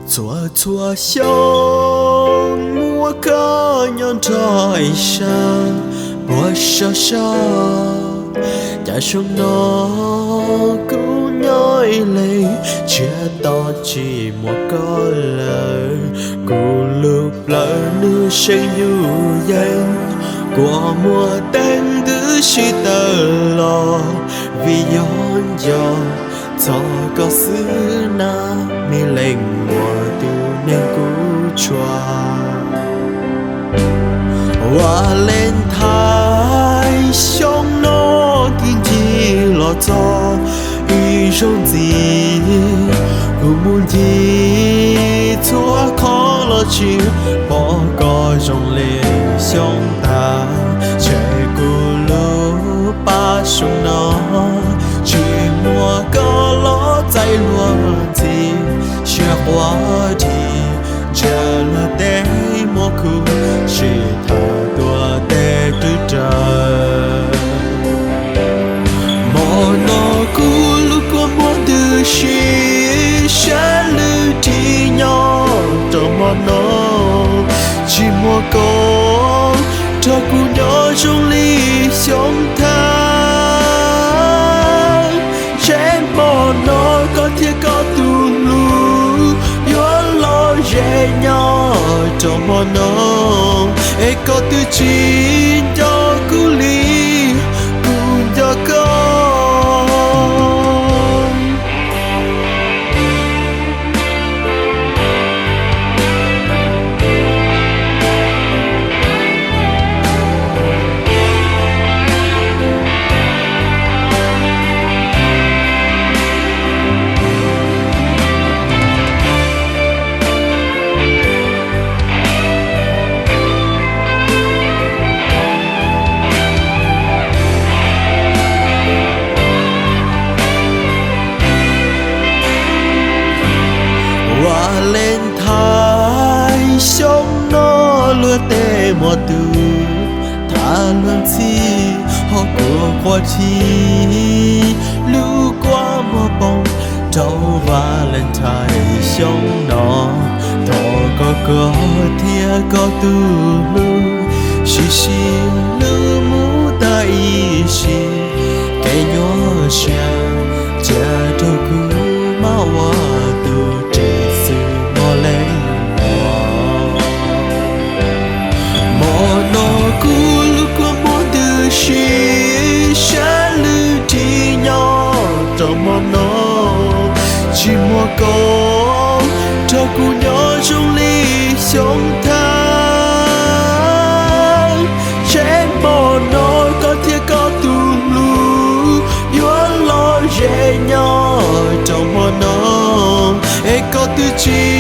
Txhua txhua xyoo muaj koj nyob nrog ib sab, puas sab sab, cas xyoo no kuv nyob ib leeg, tshiab to tsis muaj koj lawm. Kuv lub plawv nws seem yuj yees, kua muag teeb ntws sib tawm los, vim yog nco txog koj xwb na, me leej muam tus neeg kuv tshua. Valentine xyoo no twb ncig los txog ib zaug ntxiv, kuv mus ncig txhua qhov los tsis pom koj zoo li xyoo tas. Ntshe kuv lub paj xyoo no tsis muaj koj los txais luag ntxhi, siab quaj dhi ntsha luag tej muab kuv sib tham tuaj tej twb raws. Hmo no kuv lub kua muag ntws si, sab lwm ris nyob rau hmo no, tsis muaj koj nrog kuv nyob zoo li xyoo tas. Ntshe hmo no koj thiab koj tus hlub yuav los ze nyob rau hmo no, es koj twb tsis nco kuv li kuv nco koj. Valentine xyoo no luag tej muab tug tham luag ntxhi, ho kuv quaj dhi lub kua muag poob rau Valentine xyoo no. Thov koj, koj thiab koj tus hlub sib sib hlub mus tag ib sim, kev nyuaj siab cia rau kuv maj ua tus tsev xwb mog leej muam. Hmo no kuv lub kua muag ntws si, sab lwm ris nyob rau hmo no, tsis muaj koj nrog kuv nyob zoo li xyoo tas. Ntshe hmo no koj thiab koj tus hlub yuav los ze nyob rau hmo no, es koj twb tsis